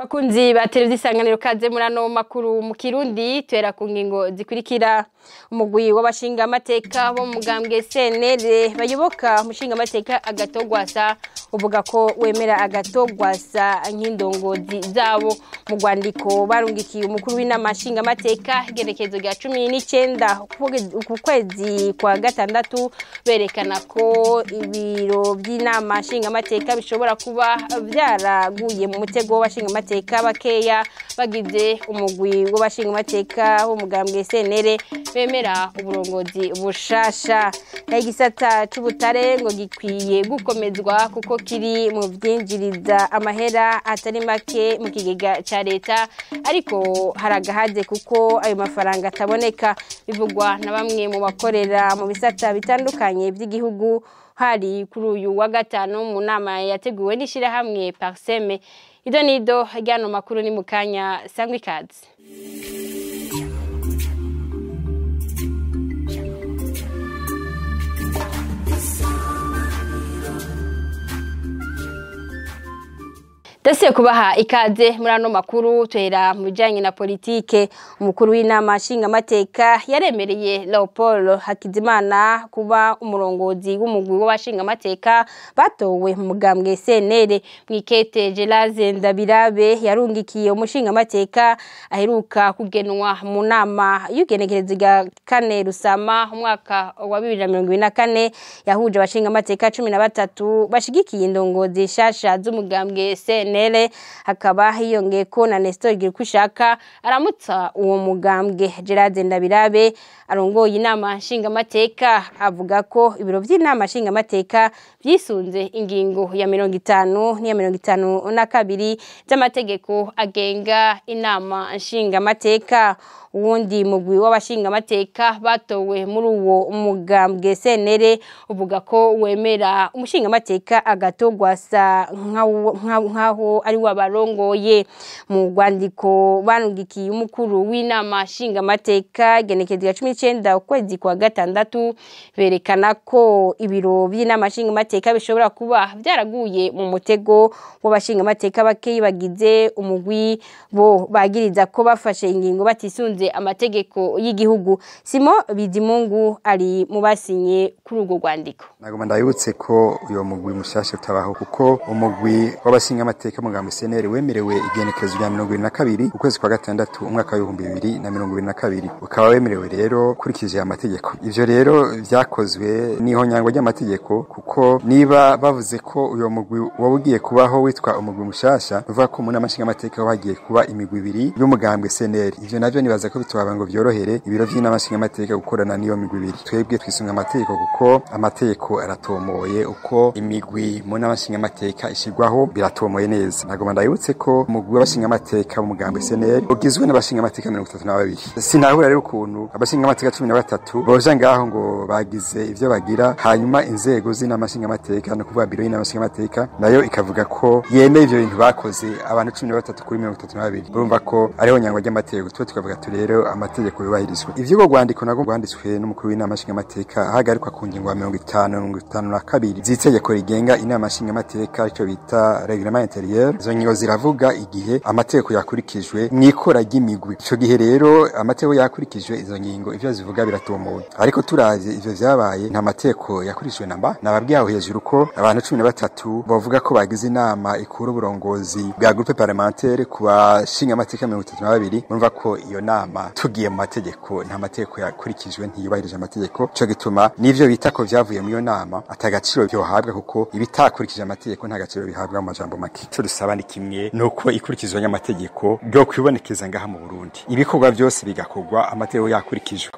Bakunzi ba televiziyo Isanganiro, kaze muri ano makuru mu Kirundi. Tuhera ku ngingo zikurikira: umugwi w'abashinga amateka bo mu mugambwe CNL bayoboka umushinga amateka Agathon Rwasa uvuga ko wemera Agathon Rwasa nk'indongozi zabo. Mu rwandiko barungikiye umukuru w'inama nshinga amateka igenekerezo rya 19 uku kwezi kwa gatandatu, berekana ko ibiro by'inama nshinga amateka bishobora kuba byaraguye mu mutego w'abashinga amateka bakeya bagize umugwi w'abashinga amateka w'umugambwe CNL bemera uburongozi bushasha. Naho igisata c'ubutare ngo gikwiye gukomezwa kuko kiri mu vyinjiriza amahera atari make mu kigega ca leta, ariko haragahaze kuko ayo mafaranga ataboneka, bivugwa na bamwe mu bakorera mu bisata bitandukanye by'igihugu. Hari kuri uyu wa gatanu mu nama yateguwe n'ishirahamwe Parseme. Ido nido ryano makuru ni mukanya, sangwa ikaze. Dasiye kubaha ikaze muri ano makuru. Tuhera mu bijanye na politike. Umukuru w'inama nshingamateka yaremereye Leopold Hakizimana kuba umurongozi w'umugwi w'abashingamateka batowe mu mugambwe CNL. Mwikete Gelaze Ndabirabe yarungikiye umushingamateka aheruka kugenwa mu nama y'ugenekerezo rya 4 Rusama umwaka wa 2024 yahuje abashingamateka 13 bashigikiye indongozi nshasha z'umugambwe CNL, hakaba hiyongeye ko na Nestor Girikushaka aramutsa uwo mugambwe. Gerard Ndabirabe arongoye inama nshingamateka avuga ko ibiro by'inama nshingamateka byisunze ingingo ya 50 n'iya 52 z'amategeko agenga inama nshingamateka. Uwundi mugwi w'abashingamateka batowe muri uwo mugambwe CNL uvuga ko wemera umushingamateka Agathon Rwasa nkaho ari wabarongoye. Mu rwandiko barungikiye umukuru w'inama nshingamateka igenekerezo rya 19 ukwezi kwa gatandatu, berekana ko ibiro by'inama nshingamateka bishobora kuba byaraguye mu mutego w'abashingamateka bakeyi bagize umugwi bo bagiriza ko bafashe ingingo batisunze amategeko y'igihugu. Simo Bizimungu ari mu basinye kuri urwo rwandiko. Nagomba ndabibutse ko uyo mugwi mushasha utabaho, kuko umugwi w'abashinga amateka mu mugambwe CNL wemerewe igenekerezo rya 22 ukwezi kwa gatandatu umwaka wa 2022, ukaba wemerewe rero kurikije amategeko. Ivyo rero vyakozwe n'ihonyango ry'amategeko, kuko niba bavuze ko uyo mugwi wabugiye kubaho witwa umugwi mushasha, bivuga ko mu nama nshingamateka hagiye kuba imigwi ibiri y'umugambwe CNL. Ivyo navyo nibaza ko bitwaba ngo vyorohere ibiro vy'inama nshingamateka gukorana n'iyo migwi ibiri. Twebwe twisunga amategeko, kuko amategeko aratomoye uko imigwi mu nama nshingamateka ishigwaho, biratomoye neza. Nagomba ndabibutse ko umugwi w'abashingamateka mu mugambwe CNL ugizwe n'abashingamateka 32. Sinahura rero ukuntu abashingamateka 13 boja ngaho ngo bagize ivyo bagira, hanyuma inzego z'inama nshingamateka, no kuvuga biro y'inama nshingamateka, nayo ikavuga ko yemeye ivyo bintu bakoze, abantu 13 kuri 32. Urumva ko ariho nyangwa ry'amategeko. Twe tukavuga tu rero amategeko yubahirizwe. Ivyo rwandiko nago rwanditswe n'umukuru w'inama nshingamateka hagarikwa ku ngingo ya 50 52 z'itegeko rigenga inama nshingamateka, ico bita règlement intérieur. Izo ngingo ziravuga igihe amategeko yakurikijwe mwikora ry'imigwi. Ico gihe rero amategeko yakurikijwe, izo ngingo ivyo zivuga biratomoye, ariko turavye ivyo vyabaye nta mategeko yakurikijwe namba. Nababwiye aho hejuru ko abantu 13 bavuga ko bagize inama ikura uburongozi bwa groupe parlementaire ku bashinga amateka 32. Murumva ko iyo nama tugiye mu mategeko nta mategeko yakurikijwe, ntiyubahirije amategeko. Ico gituma n'ivyo bita ko vyavuye mu iyo nama atagaciro byohabwa, kuko ibitakurikije amategeko nta gaciro bihabwa. Mu majambo make, ico dusaba ni kimwe, nuko ikurikizwa ry'amategeko ryo kwibonekeza ngaha mu Burundi, ibikorwa byose bigakorwa amategeko yakurikijwe.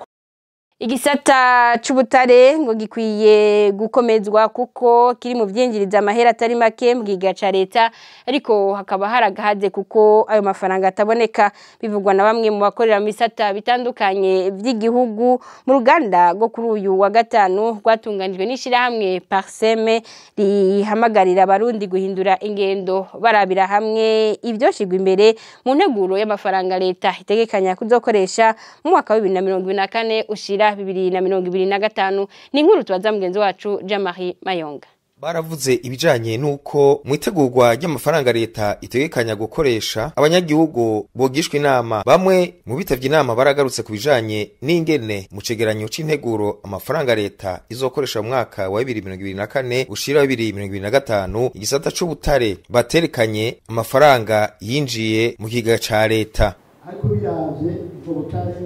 Igisata c'ubutare ngo gikwiye gukomezwa kuko kiri mu vyinjiriza amahera atari make mu kigega ca leta, ariko hakaba haragahaze kuko ayo mafaranga ataboneka, bivugwa na bamwe mu bakorera mu bisata bitandukanye vy'igihugu mu ruganda rwo kuri uyu wa gatanu rwatunganijwe n'ishirahamwe Parseme rihamagarira abarundi guhindura ingendo barabira hamwe ivyoshirwa imbere mu nteguro y'amafaranga leta itegekanya kuzokoresha mu mwaka wa 2024 ushira 2025. Ni inkuru tubaza mugenzi wacu Jean-Marie Mayonga. Baravuze ibijanye nuko mu itegurwa ry'amafaranga leta itegekanya gukoresha abanyagihugu bogishwa inama. Bamwe mu bitavye inama baragarutse ku bijanye n'ingene mu cegeranyo c'integuro amafaranga leta izokoresha mu mwaka wa 2024 ushira 2025 igisata c'ubutare baterekanye amafaranga yinjiye mu kiga ca leta. Ariko biravye ubwo butare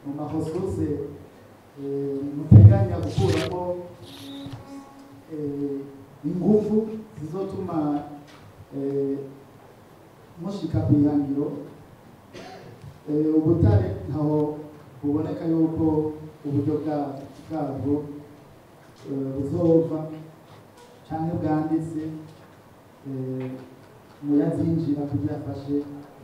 mu mahosoze muteganya gukuramo ingufu zizotuma mushika kwihangiro, ubutare ntaho buboneka yuko uburyo bwabwo buzova canke bwanditse muyazinjira kugira afashe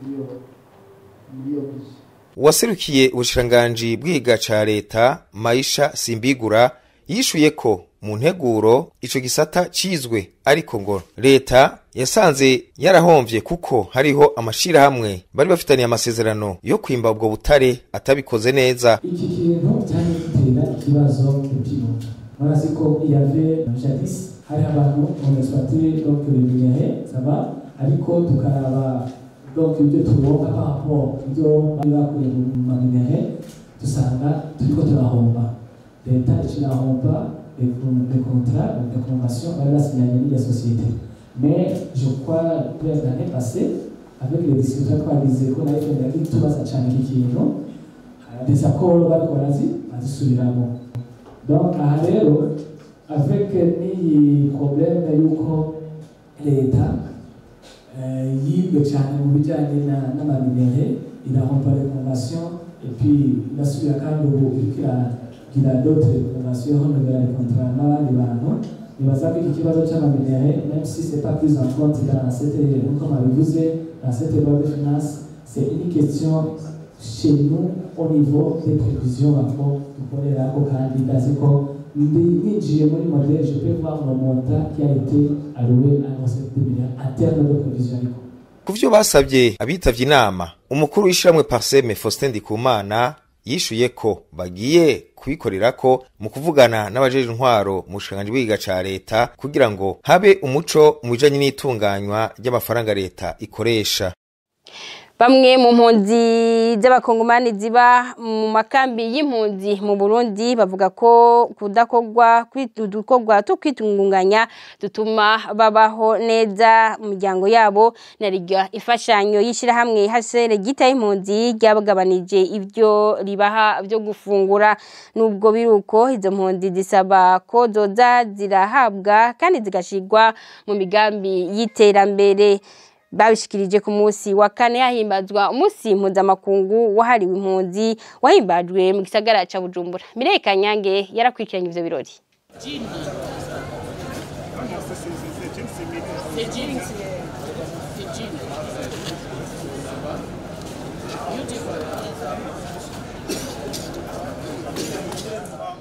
iyo bije. Uwaserukiye ubushikiranganji bw'iga ca leta Maisha Simbigura yishuye ko mu nteguro ico gisata cizwe, ariko ngo leta yasanze yarahomvye kuko hariho amashirahamwe bari bafitaniye amasezerano yo kwimba ubwo butare atabikoze neza. Iki kintu cyane gitera ikibazo cy'ubyibuho. Murazi ko il y avait jadis hari abantu on exploitait donc les minerais, ça va, ariko tukaraba donc ibyo turonka par rapport ibyo bari bakuye mu minerais dusanga turiko turahomba. Leta ikirahomba les contrats, les conventions bari basinyanye n'iyo société. Mais je crois que l'année passée, avec les discussions twagize ko na FM yagiye tubaza cyane iki kintu, des accords bariko barazisubiramo. Donc aha rero avec n'iyi problème yuko leta yibwe cyane mu bijyanye n'amaminere, irahomba les conventions et puis irasubira kandi ubu iriko iragira d'autres conventions, renouveler les contrats n'abandi bantu. Nibaza ko iki kibazo c'amaminere, même si c'est pas pris en compte dans cette, nkuko babivuze, dans cette loi de finances, c'est une question chez nous au niveau des prévisions bako dukorerako, kandi ndazi ko ninjiye muri modèle je peux voir le montant qui a été alloué à recette de milliards en termes de prévision. Kuvyo basabye abitavye inama, umukuru w'ishiramwe Parseme Faustin Ndikumana yishuye ko bagiye kubikorerako mu kuvugana n'abajeje intwaro mu bushikiranganji bw'igiga ca leta kugira ngo habe umuco mu bijanye n'itunganywa ry'amafaranga leta ikoresha. Bamwe mu mpunzi z'abakongomani ziba mu makambi y'impunzi mu Burundi bavuga ko kudakogwa kwitudukogwa tukwitungunganya dutuma babaho neza mu miryango yabo. Narirya ifashanyo yishira hamwe HCR gita impunzi ryabagabanije ibyo ribaha byo gufungura. Nubwo biruko izo mpunzi zisaba ko zoza zirahabwa kandi zigashigwa mu migambi y'iterambere. Babishikirije ku munsi wa kane yahimbazwa umunsi mpuzamakungu wahariwe impunzi wahimbajwe mu gisagara ca Bujumbura. Mireye Kanyange yarakurikiranye ivyo birori.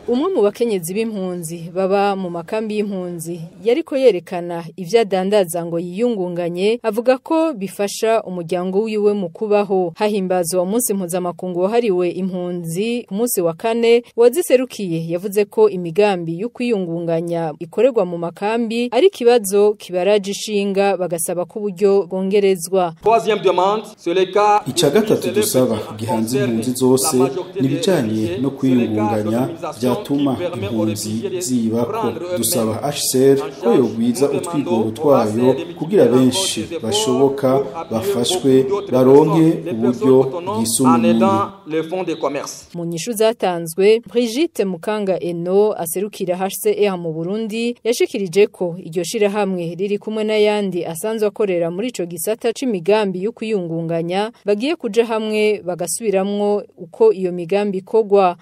Umwe mu bakenyezi b'impunzi baba mu makambi y'impunzi yariko yerekana ivyo adandaza ngo yiyungunganye, avuga ko bifasha umuryango wiwe mu kubaho. Hahimbazwa umunsi mpuzamakungu wahariwe impunzi ku munsi wa kane, uwaziserukiye yavuze ko imigambi yo kwiyungunganya ikorerwa mu makambi ari ikibazo kibaraje ishinga, bagasaba ko uburyo bwongerezwa. Ica gatatu dusaba gihanze impunzi zose nibijanye no kwiyungunganya vyatuma impunzi zibako. Dusaba HCR ko yogwiza utwigoro twayo kugira benshi bashoboka bafashwe baronke uburyo bwisumbuye. Mu nyishu zatanzwe, Brigitte Mukanga Eno aserukira HCR mu Burundi yashikirije ko iryo shirahamwe riri kumwe n'ayandi asanzwe akorera muri ico gisata c'imigambi yo kwiyungunganya, bagiye kuja hamwe bagasubiramwo uko iyo migambi ikogwa.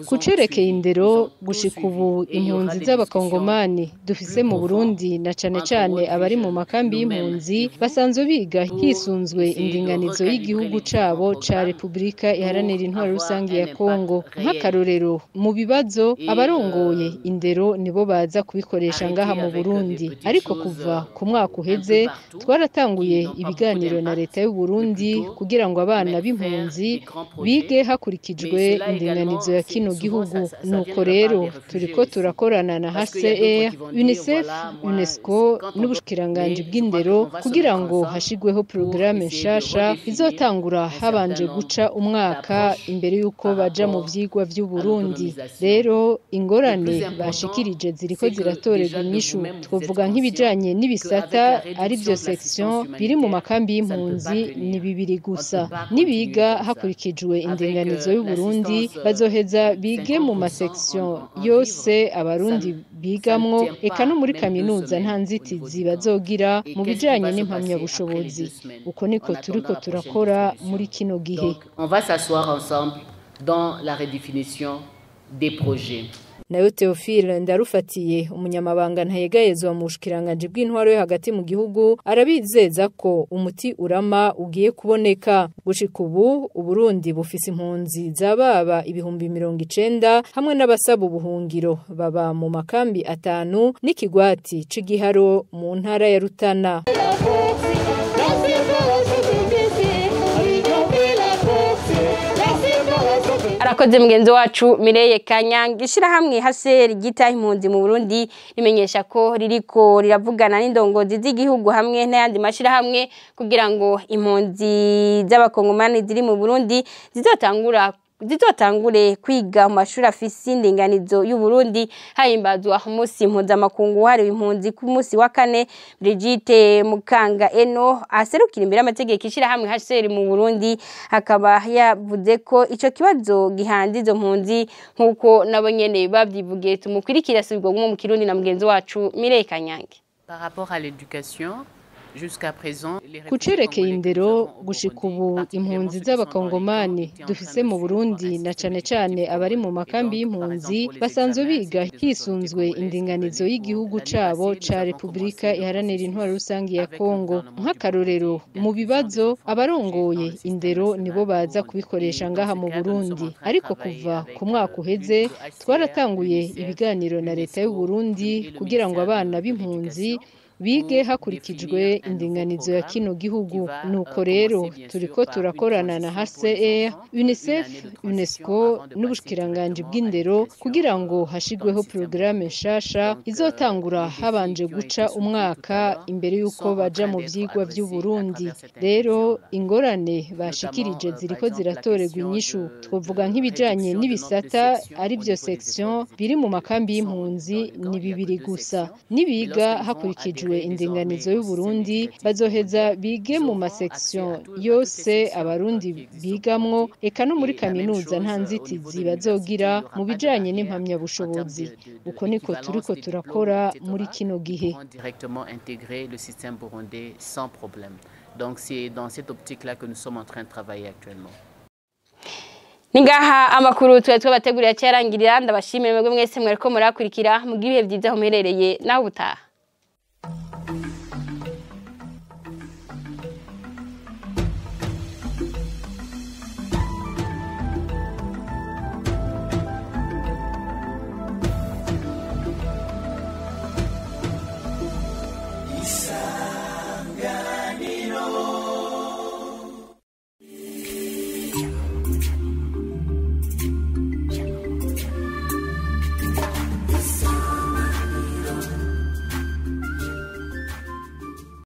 Kucerekeye indero gushika ubu impunzi z'abakongomani dufise mu Burundi na cane cane abari mu makambi y'impunzi basanzwe biga hisunzwe indinganizo y'igihugu cabo ca Republika Iharanira Intwaro Rusangi ya Kongo. Nk'akarorero mu bibazo abarongoye indero nibo baza kubikoresha ngaha mu Burundi, ariko kuva ku mwaka uheze twaratanguye ibiganiro na leta y'u Burundi kugira ngo abana b'impunzi bige hakurikijwe hakurikijwe indinganizo ya kino gihugu. Nuko rero turiko turakorana na HCR, UNICEF, UNESCO n'ubushikiranganji bw'indero kugira ngo hashigweho programme nshasha izotangura habanje guca umwaka imbere yuko baja mu vyigwa vy'u Burundi. Rero ingorane bashikirije ziriko ziratorerwa inyishu, twovuga nk'ibijanye n'ibisata ari byo section biri mu makambi y'impunzi ni bibiri gusa. Nibiga hakurikijwe indinganizo y'u Burundi bazoheza bige mu masection yose abarundi bigamwo, eka no muri kaminuza nta nzitizi bazogira mu bijanye n'impamyabushobozi. Uko niko turiko turakora muri kino gihe. On va s'asseoir ensemble dans la redéfinition des projets. Nayo Theophile Ndarufatiye, umunyamabanga ntayegayezwa mu bushikiranganje bw'intwaro yo hagati mu gihugu, arabizeza ko umuti urama ugiye kuboneka. Gushika ubu Uburundi bufise impunzi zababa 90,000 hamwe n'abasaba ubuhungiro baba mu makambi 5 n'ikigwati c'igiharo mu ntara ya Rutana. Arakoze mugenzi wacu Mireye Kanyanga. Ishirahamwe HCR gita impunzi mu Burundi rimenyesha ko ririko riravugana n'indongozi z'igihugu hamwe n'ayandi mashirahamwe kugira ngo impunzi z'abakongomani ziri mu Burundi zizotangure kwiga mu mashuri afise indinganizo y'u Burundi. Hahimbazwa umunsi mpuzamakungu wahariwe impunzi ku munsi wa kane. Brigitte Mukanga Eno aserukira imbere y'amategeko ishirahamwe HCR mu Burundi akaba yavuze ko ico kibazo gihanze izo mpunzi nkuko nabo nyene bavyivugiye. Tumukwirikira asubirwa mu Kirundi na mugenzi wacu Mireye Kanyange. Par rapport à l'éducation, Kucerekeye indero, gushika ubu impunzi z'abakongomani dufise mu Burundi na cane cane abari mu makambi y'impunzi basanzwe biga hisunzwe indinganizo y'igihugu cabo ca Republika Iharanira Intwaro Rusangi ya Kongo. Nk'akarorero mu bibazo abarongoye indero nibo baza kubikoresha ngaha mu Burundi, ariko kuva ku mwaka uheze twaratanguye ibiganiro na leta y'u Burundi kugira ngo abana b'impunzi bige hakurikijwe indinganizo ya kino gihugu. Nuko rero turiko turakorana na HCR, UNICEF, UNESCO n'ubushikiranganji bw'indero kugira ngo hashigweho programme nshasha izotangura habanje guca umwaka imbere yuko baja mu vyigwa vy'u Burundi. Rero ingorane bashikirije ziriko ziratorerwa inyishu, twovuga nk'ibijanye n'ibisata ari byo section biri mu makambi y'impunzi ni bibiri gusa. Nibiga hakurikijwe indinganizo y'u Burundi bazoheza bige mu masection yose abarundi bigamwo, eka no muri kaminuza nta nzitizi bazogira mu bijanye n'impamyabushobozi. Uko niko turiko turakora muri kino gihe. Donc c'est dans cette optique-là que nous sommes en train de travailler actuellement. Ningaha amakuru twe twabategurira cyarangirira. Ndabashimire mwebwe mwese mwereko murakurikira, mugihe byiza aho muherereye naho ubutaha.